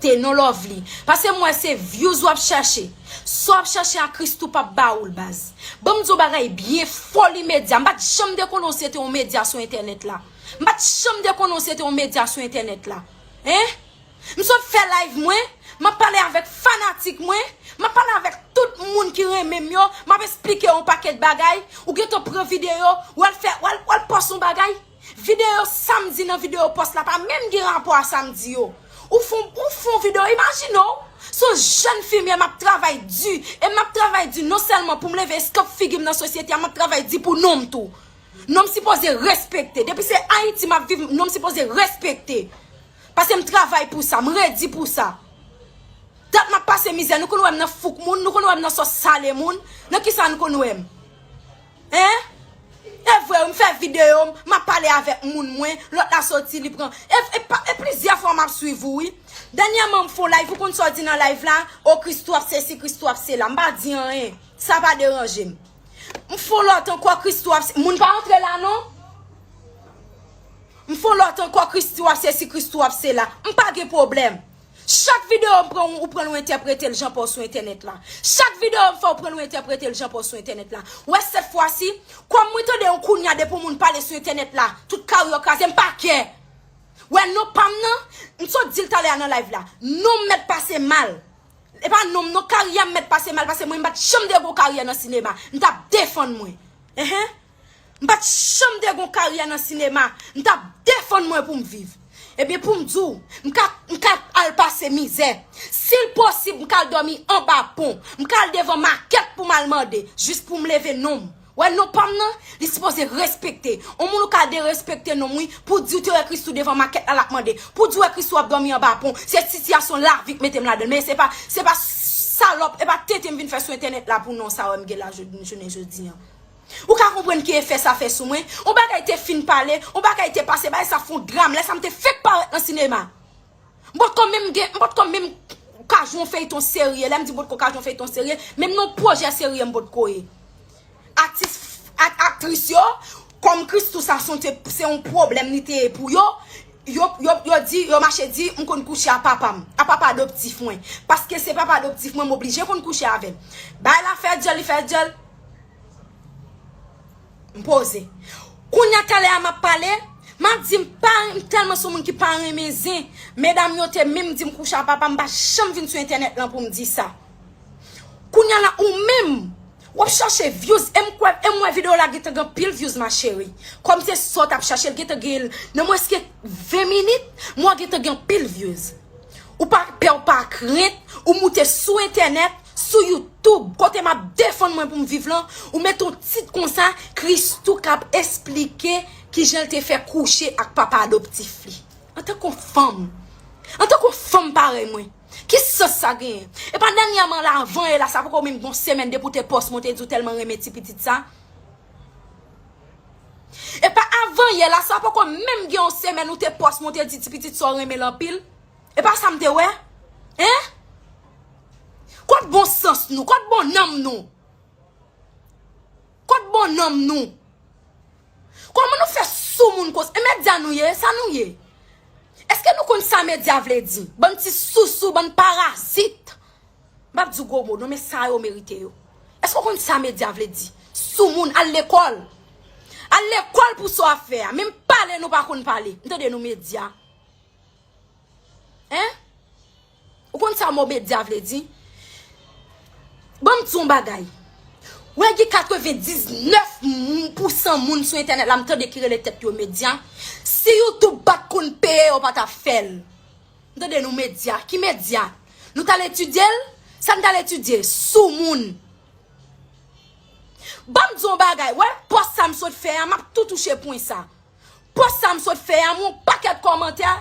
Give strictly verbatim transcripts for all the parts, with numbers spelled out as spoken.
respekte, non Lovely. Paske m wè se views w ap chache. Sa w ap chache a Christoo p ap ba ou l baz. Ban m di w bagay byen fò li medya. M pa t janm te konnen w se te yon medya sou entènèt la. M pa t janm te konnen w se te yon medya sou entènèt la. Hein? M sot fè live mwen, m ap pale avèk fanatik mwen, m ap pale avèk tout moun ki renmen m yo, m ap esplike yon pakèt bagay, ou gentan pran videyo, w al fè, w al, w al pòs yon bagay. Videyo sa m di nan videyo pòs la pa menm gen rapò a sa m di yo. Ou fon, ou fon videyo, imajine w, se yon jèn fi m ye, m ap travay di, e m ap travay di non sèlman pou m leve eskanp figi m nan sosyete a, m ap travay di pou non m tou. Non m sipoze respekte. Depi se Ayiti m ap viv, non m sipoze respekte. Paske m travay pou sa, m redi pou sa. Dat m ap pase mizè, nou konn wè m nan fouk moun, nou konn wè m nan sòs sale moun, nan kisa nou konn wè m? Hein? E vre, wi, m fè videyo, m ap pale avèk moun mwen, lòt la soti, li pran. E, e, pa- e plizyè fwa m ap swiv ou, wi. Dènyèman, m fon live, ou konn sa w di nan live la? O, Christoo ap sesi, Christoo ap sela. M pa di anyen. Sa pa deranje m. M fon lòt ankò, Christoo ap se- moun pa antre la, non? M fon lòt ankò, Christoo ap sesi, Christoo ap sela. M pa gen pwoblèm. Chak videyo m pran, ou pran l, ou entèprete l jan pa w sou entènèt la. Chak videyo m fè, ou pran l, ou entèprete l jan pa w sou entènèt la. Wè, sèt fwa si, kòm mwen tande yon kounye a depi yon moun pale sou entènèt la, tout kari yo kraze, m pa kè. Wè, non pa m nan, m sot di l talè a nan live la. Non m mèt pase mal. E pa non m non, karyè m mèt pase mal, paske mwen m pa t janm te gon karyè nan sinema. M t ap defann mwen. Enhen. M pa t janm te gon karyè nan sinema. M t ap defann mwen pou m viv. Ebyen, pou m di w, m ka, m ka al pase mizè. Si l posib, m ka al dòmi anba pon. M ka al devan makèt pou m al mande, jis pou m leve non m. Wè non pa m nan, li sipoze respekte. On moun ou ka derespekte non m, wi, pou di w te wè Christoo devan makèt la, l ap mande. Pou di w wè Christoo ap dòmi anba pon. Se sitiyasyon lavi k mete m ladan l. Men se pa, se pa salòp, e pa tenten m vin fè sou entènèt la pou non sa wè m gen la jodi, jounen jodi an. Ou ka konprann ki efè sa fè sou mwen? On bagay te fin pale, on bagay te pase, bagay sa fon dram. Lè sa m te fèk parèt nan sinema. M potko menm gen, m potko menm ka jwe yon feyton serye. Lè m di m potko ka jwe yon feyton serye, menm nan pwojè serye m potko ye. Atis, ak, aktris yo, kòm Christoo sa se yon, se yon pwoblèm li te ye pou yo, yo, yo, yo di, yo mache di, m konn kouche a papa m, a papa adoptif mwen. Paske se papa adoptif mwen, m oblije konn kouche avè l. Bagay la fè djòl, li fè djòl. M poze. Kounye a talè a m ap pale, m ap di m pa, m tèlman se yon moun ki pa renmen zen. Medam yo te menm di m kouche a papa m, pa janm vin sou entènèt lan pou m di sa. Kounye a la, ou menm, w ap chache views, e m kwè, e m wè videyo la gentan gen anpil views, ma chérie. Kòm se sa w t ap chache, l gentan gen, nan mwens ke ven minit, m wè gentan gen anpil views. Ou pa pè, ou pa krent, ou moute sou entènèt, sou YouTube, kote m ap defann mwen pou m viv lan, ou met yon tit konsa, Christoo k ap esplike kijan l te fè kouche ak papa adoptif li. Antanke yon fanm, antanke yon fanm parèy mwen, ki sans sa genyen? E pa dènyèman la, avan yè la, sa poko menm gon semèn depi w te pòs mwen, w te di w tèlman renmen ti pitit sa. E pa avan yè la, sa poko menm gen yon semèn ou te pòs mwen, w te di ti pitit sa w renmen l anpil. E pa sa m te wè? Hein? Kot bon sans nou? Kot bon nanm nou? Kot bon nanm nou? Kòman nou fè sou moun konsa? E medya nou ye? Sa nou ye? Èske nou konn sa medya vle di? Bann ti sousou, bann parazit. M p ap di w gwo mo, non, men sa yo merite yo. Èske w konn sa medya vle di? Sou moun, al lekòl. Al lekòl pou sa w ap fè a. Menm pale nou pa konn pale. M tande nou medya. Hein? Ou konn sa mo medya vle di? Ban m di w yon bagay. Wè gen katrevendiznèf pou san moun sou entènèt la, m tande ki rele tèt yo medya. Si YouTube pa t konn peye yo, pa t ap fè l. M tande nou medya. Ki medya? Nou t al etidye l? Sa n t al etidye? Sou moun. Ban m di w yon bagay. Wè pòs sa m sot fè a, m ap tou touche pwen sa. Pòs sa m sot fè a, m wè yon pakèt kòmantè.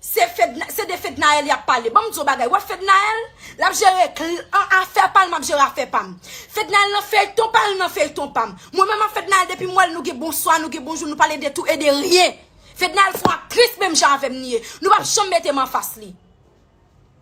Se Fedna, se de Fednaelle y ap pale. Ban m di w bagay. Wè Fednaelle, l ap jere kl-, an, afè pa l, m ap jere afè pa m. Fednaelle nan feyton pa l, nan feyton pa m. Mwen menm ak Fednaelle, depi m wè l, nou gen bonswa, nou gen bonjou, nou pale de tou e de ryen. Fednaelle se yon aktris menm jan avè m li ye. Nou p ap janm mete m anfas li.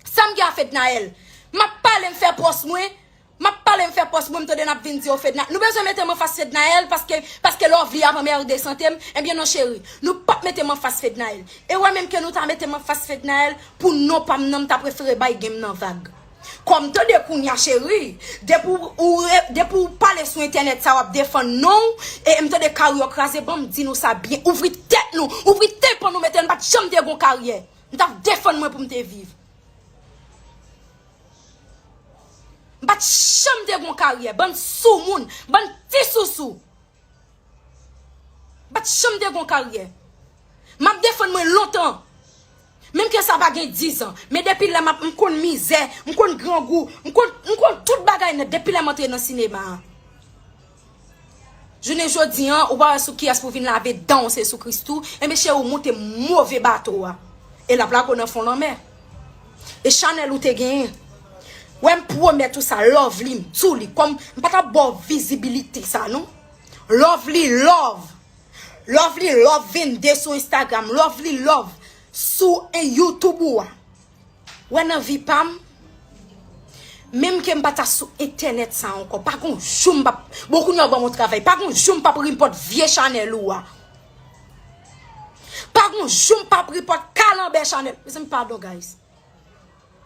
Sa m gen a Fednaelle? M ap pale, m fè pòs mwen. M ap pale, m fè pòs mwen, m tande n ap vin di yo Fednaelle. Nou bezwen mete m anfas Fednaelle paske, paske Lovely ap anmède sante m? Ebyen non cheri, nou p ap mete m anfas Fednaelle. E w wè menm ke nou ta mete m anfas Fednaelle, pou non pa m nan, m ta prefere bay gen m nan vag. Kòm tande kounye a cheri, depi w, ou re-, depi w pale sou entènèt sa w ap defann non w, e m tande karyè w kraze, ban m di nou sa byen, ouvri tèt nou, ouvri tenpan nou, mete n, m pa t janm te gon karyè. M t ap defann mwen pou m te viv. M pa t janm te gon karyè, bann soumoun, bann ti sousou. M pa t janm te gon karyè. M ap defann mwen lontan. Menm ke sa pa gen diz an. Men depi lè m ap, m konn mizè, m konn grangou, m konn, m konn tout bagay nèt depi lè m antre nan sinema a. Jounen jodi an, ou pa wè sou kiyès pou vin lave dan w, se sou Christoo. Enben cheri, ou moute move bato a. E l ap lage w nan fon lanmè. E chanèl ou te genyen. Wè m pwomèt ou sa, Lovely, m di w li. Kòm m pa t ap ba w vizibilite sa non. Lovely Love. Lovely Love vennde sou Instagram. Lovely Love sou en YouTube ou a. Wè nan vi pa m, menm ke m pa ta sou entènèt sa ankò, pa gon jou m p ap, bon kounye a w ban m yon travay, pa gon jou m p ap repòt vye chanèl ou a. Pa gon jou m p ap repòt kalanbè chanèl. Mezanmi, padon, guys.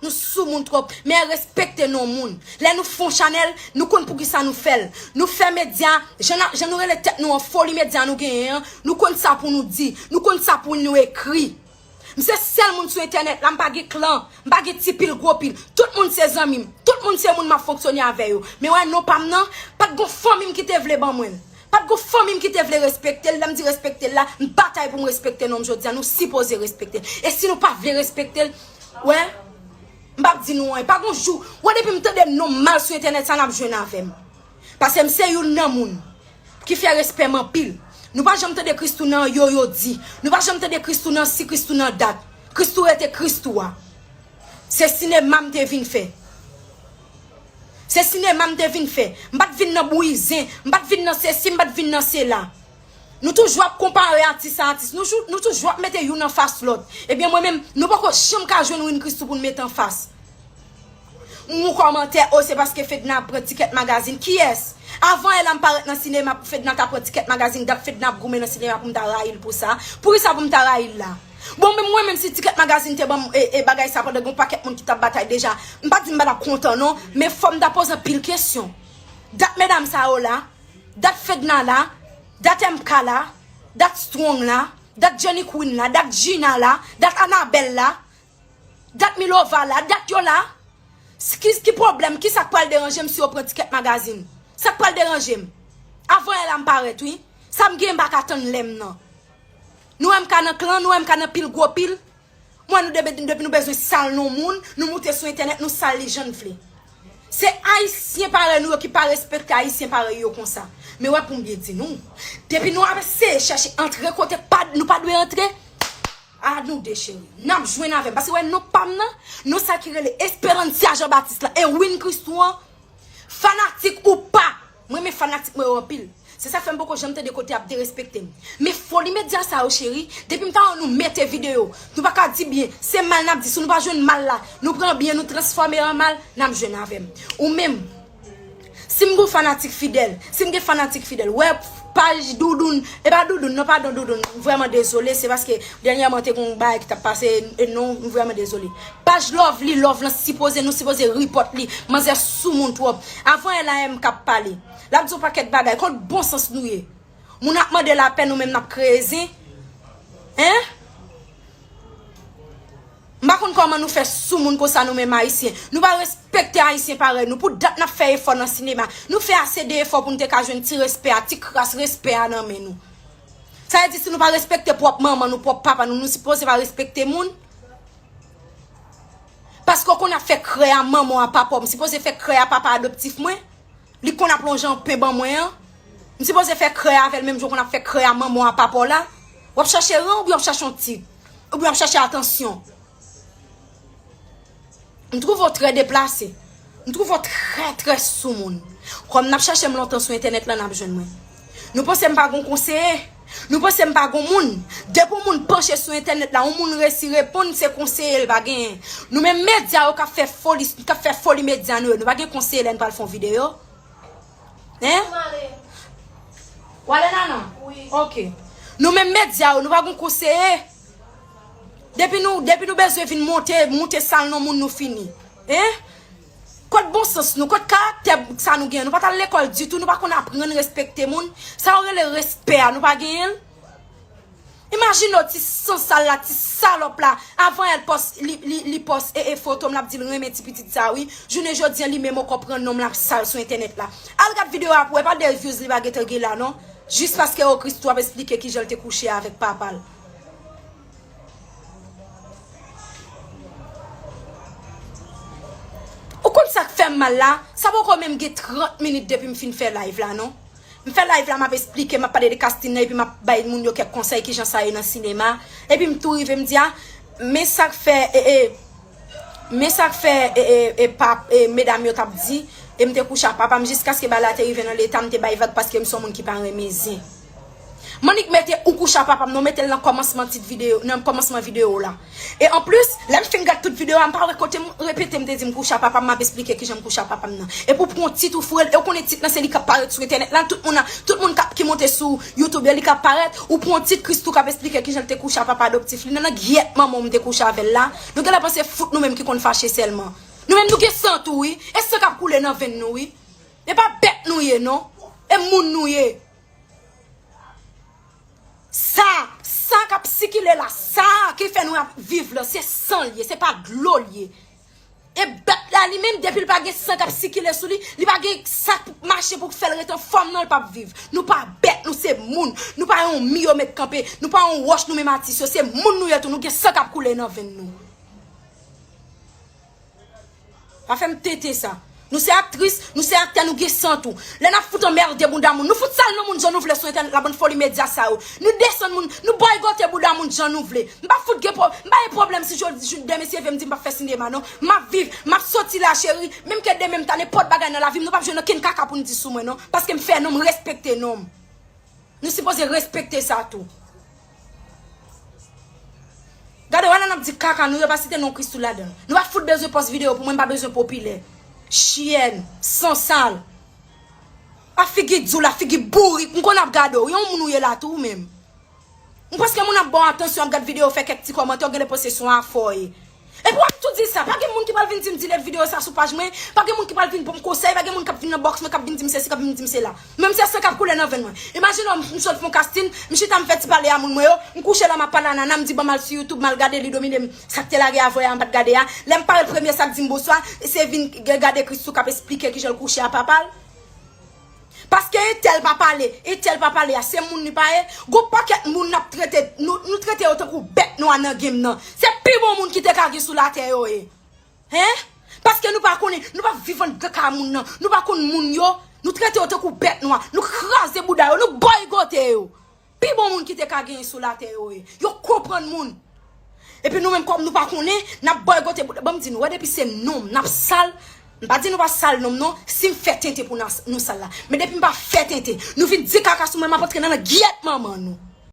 Nou soumoun twòp, men respekte non moun. Lè nou fè yon chanèl, nou konn poukisa nou fè l. Nou fè medya, jan n a, jan nou rele tèt nou an, foli medya nou genyen an, nou konn sa pou nou di, nou konn sa pou nou ekri. M se sèl moun sou entènèt la, m pa gen klan, m pa gen ti pil gwo pil. Tout moun se zanmi m, tout moun se moun m ap fonksyone avè yo. Men wè non pa m nan, pa t gon fanmi m ki te vle ban mwen l. Pa t gon fanmi m ki te vle respekte l. Lè m di respekte l la, m batay pou m respekte non m jodi a. Nou sipoze respekte l. E si nou pa vle respekte l, wè, m p ap di nou anyen. Pa gon jou, wè depi m tande non m mal sou entènèt sa, n ap jwenn avè m. Paske m se youn nan moun ki fè respè m anpil. Nou pa janm tande Christoo nan yo yo di. Nou pa janm tande Christoo nan si, Christoo nan dat. Christoo rete Christoo a. Se sinema m te vin fè. Se sinema m te vin fè. M pa t vin nan bouyi zen. M pa t vin nan sesi, m pa t vin nan sela. Nou toujou ap konpare atis a atis. Nou, jou- nou toujou ap mete youn anfas lòt. Ebyen, mwen menm, nou poko janm ka jwenn Win Christoo pou n mete anfas. M wè kòmantè, o, se paske Fedna ap pran tikèt magazin. Kiyès? Avan yè la m parèt nan sinema pou Fedna ta pran tikèt magazin, dat Fedna ap goumen nan sinema pou m ta rayi l pou sa. Poukisa pou m ta rayi l la? Bon, men mwen menm si tikèt magazin te ban m e, e bagay sa pandan gen yon pakèt moun ki t ap batay deja, m pa di m pa t ap kontan non, men fò m ta poze anpil kesyon. Dat medam sa yo la, dat Fedna la, dat M K la, dat Strong la, dat Jenny Queen la, dat Gina la, dat Anabelle la, dat Milova la, dat yo la. S- Ki, ki pwoblèm? Ki sa k pral deranje m si yo pran tikèt magazin? Sa k pral deranje m? Avan yè la m parèt, wi. Sa m genyen m pa ka tann lè m nan. Nou wè M K nan klan, nou wè M K nan pil gwo pil. Mwen, nou depi, depi nou bezwen sal non moun, nou moute sou entènèt, nou sal li jan n vle. Se Ayisyen parèy nou yo ki pa respekte Ayisyen parèy yo konsa. Men wè pou m byen di nou, depi nou ap eseye chèche antre kote k pa, nou pa dwe antre, a nou de cheri, n ap jwenn avè m. Paske wè non pa m nan, non sa ki rele Esperancia Jean Baptiste la, e Win Christoo an, fanatik ou pa, mwen renmen fanatik mwen yo anpil. Se sa k fè m poko janm tande kote y ap derespekte m. Men foli medya sa yo cheri, depi m ta wè nou mete videyo, nou pa ka di byen, se mal n ap di, si nou pa jwenn mal la, nou pran byen, nou transfòme an mal, n ap jwenn avè m. Ou menm, si m gon fanatik fidèl, si m gen fanatik fidèl, wè paj Doudoun, e pa Doudoun, non, padon Doudoun, m vrèman dezole, se paske dènyèman te gon bagay ki t ap pase, e non, m vrèman dezole. Paj Lovely Love lan sipoze, nou sipoze report li, manzè soumoun twòp. Avan yè la M K ap pale. L ap di yon pakèt bagay, kot bon sans nou ye? Moun ap mande lapè, nou menm n ap kreye zen. Hein? M pa konn kòman nou fè soumoun konsa nou menm Ayisyen. Nou pa respekte Ayisyen parèy nou. Pou dat n ap fè efò nan sinema. Nou fè ase de efò pou n te ka jwenn ti respè a, ti kras respè a nan men nou. Sa vle di si nou pa respekte pwòp manman nou, pwòp papa nou, nou sipoze pa respekte moun? Paske w konn ap fè krè a manman w a papa w, m sipoze fè krè a papa adoptif mwen? Li konn ap lonje yon pen ban mwen an. M sipoze fè krè avè l menm jan w konn ap fè krè a manman w a papa w la. W ap chache ran oubyen w ap chache yon tit? Oubyen w ap chache atansyon? M twouve w trè deplase. M twouve w trè, trè soumoun. Kòm n ap chache m lontan sou entènèt la, n ap jwenn mwen. Nou panse m pa gon konseye? Nou panse m pa gon moun? Depi yon moun panche sou entènèt la, yon moun resi reponn, se konseye l pa genyen. Nou menm medya yo k ap fè foli, k ap fè foli medya nou yo, nou pa gen konseye lè n pral fè yon videyo? Hein? W ale, Nana? Wi. Ok. Nou menm medya yo, nou pa gen konseye. Depi nou, depi nou bezwen vin monte, monte sal non moun, nou fini. Hein? Kot bon sans nou, kot karaktè sa nou gen? Nou pa t al lekòl ditou, nou pa konn aprann respekte moun. Sa yo rele respè a, nou pa genyen l? Imajine w ti sansal la, ti salòp la, avan yè l pòs, li, li, li pòs e, e foto m, l ap di l renmen ti pitit sa wi. Jounen jodi an, li menm ankò pran non m, l ap sal sou entènèt la. Al gad videyo a pou w wè, pa de views li pa gentan gen la non. Jis paske o Christoo ap esplike kijan l te kouche avèk papa l. Ou konn sa k fè m mal la? Sa poko menm gen trant minit depi m fin fè live la non. M fè live la, m ap esplike, m ap pale de casting nan, epi m ap bay moun yo kèk konsèy kijan sa ye nan sinema. Epi m tou rive, m di, a, men sa k fè, e, e, men sa k fè, e, e, e, pa, e, medam yo t ap di, e m te kouche ak papa m jiskaske bagay la te rive nan leta m te bay vag paske m se yon moun ki pa renmen zen. M annik mete ou kouche ak papa m, non, mete l nan kòmansman tit videyo, nan kòmansman videyo la. E anplis, lè m fin gad tout videyo a, m pa wè kote m repete m te di m kouche ak papa m, m ap esplike kijan m kouche ak papa m nan. Epi w pran yon tit ou foure l, e w konnen tit lan se li k ap parèt sou entènèt la, tout moun, tout moun k ap, ki monte sou YouTube yo, li k ap parèt, ou pran yon tit Christoo k ap esplike kijan l te kouche ak papa adoptif li nan, nan gyèt manman w m te kouche avè l la. Nou genlè panse fout nou menm ki konn fache sèlman. Nou menm nou gen san tou wi, e san k ap koule nan venn nou wi. E pa bèt nou ye non, e moun nou ye. Sa, sa k ap sikile la, sa ki fè nou ap viv la, se san l ye, se pa dlo l ye. E bèt la li menm, depi l pa gen san k ap sikile sou li, li pa gen sa k mache pou fè l ret anfòm non, l p ap viv. Nou pa bèt, nou se moun. Nou pa yon mi yo met kanpe, nou pa yon wòch nou menm atis yo, se moun nou ye tou, nou gen san k ap koule nan venn nou. Pa fè m tete sa. Nou se aktris, nou se aktè, nou gen san tou. Lè n ap fout anmède bounda moun, nou fout sal non moun jan nou vle sou entènèt la, bann foli medya sa yo. Nou desann moun, nou bòykote bounda moun jan nou vle. M pa fout gen pwo-, m pa gen pwoblèm si jodi jou demen si Dieu vle m di m p ap fè sinema non. M ap viv, m ap soti la cheri, menm ke demen m ta nenpòt bagay nan lavi m, nou p ap jwenn okenn kaka pou n di sou mwen non, paske m fè non m, respekte non m. Nou sipoze respekte sa tou. Gade, wè la n ap di kaka, nou yo pa site non Christoo ladan l. Nou pa fout bezwen pòs videyo pou mwen, m pa bezwen popilè. Chyèn, sansal. A figi di w la, figi bourik, m konn ap gade w. Yon moun ou ye la tou ou menm. M panse moun ap ba w atansyon, ap gad videyo, fè kèk ti kòmantè, w genlè panse se yon afè w ye. Epi w ap tou di sa, pa gen moun ki pral vin di m delete videyo sa sou paj mwen, pa gen moun ki pral vin ban m konsèy, pa gen moun k ap vin nan bòks mwen, k ap vin di m sesi, k ap vin di m sela. Menm se san k ap koule nan venn mwen. Imajine w, m sot fè yon casting, m chita m fè ti pale a moun mwen yo, m kouche la m ap pale a Nana, m di ban m al sou YouTube, m al gade li domine m, sa k te lage avè a m pa t gade a. Lè m parèt premye sa k di m bonswa, se vin g-, gade Christoo k ap esplike kijan l kouche a papa l. Paske entèl pa pale, entèl pa pale a, se moun li pa ye. Gon pakèt moun n ap trete, nou, nou trete yo tankou bèt nwa nan game nan. Se pi bon moun ki te ka gen sou latè yo ye. Hein? Paske nou pa konnen, nou pa viv anndan kay moun nan, nou pa konn moun yo, nou trete yo tankou bèt nwa, nou kraze bouda yo, nou bòykote yo. Pi bon moun ki te ka genyen sou latè yo ye. Yo konprann moun. Epi nou menm kòm nou pa konnen, n ap bòykote bouda. Ban m di nou, wè depi se non m, n ap sal, m pa di nou pa sal non m non, si m fè tenten pou n a-, nou sal la. Men depi m pa fè tenten, nou vin di kaka sou mwen, m ap antre nan, nan gyèt manman nou.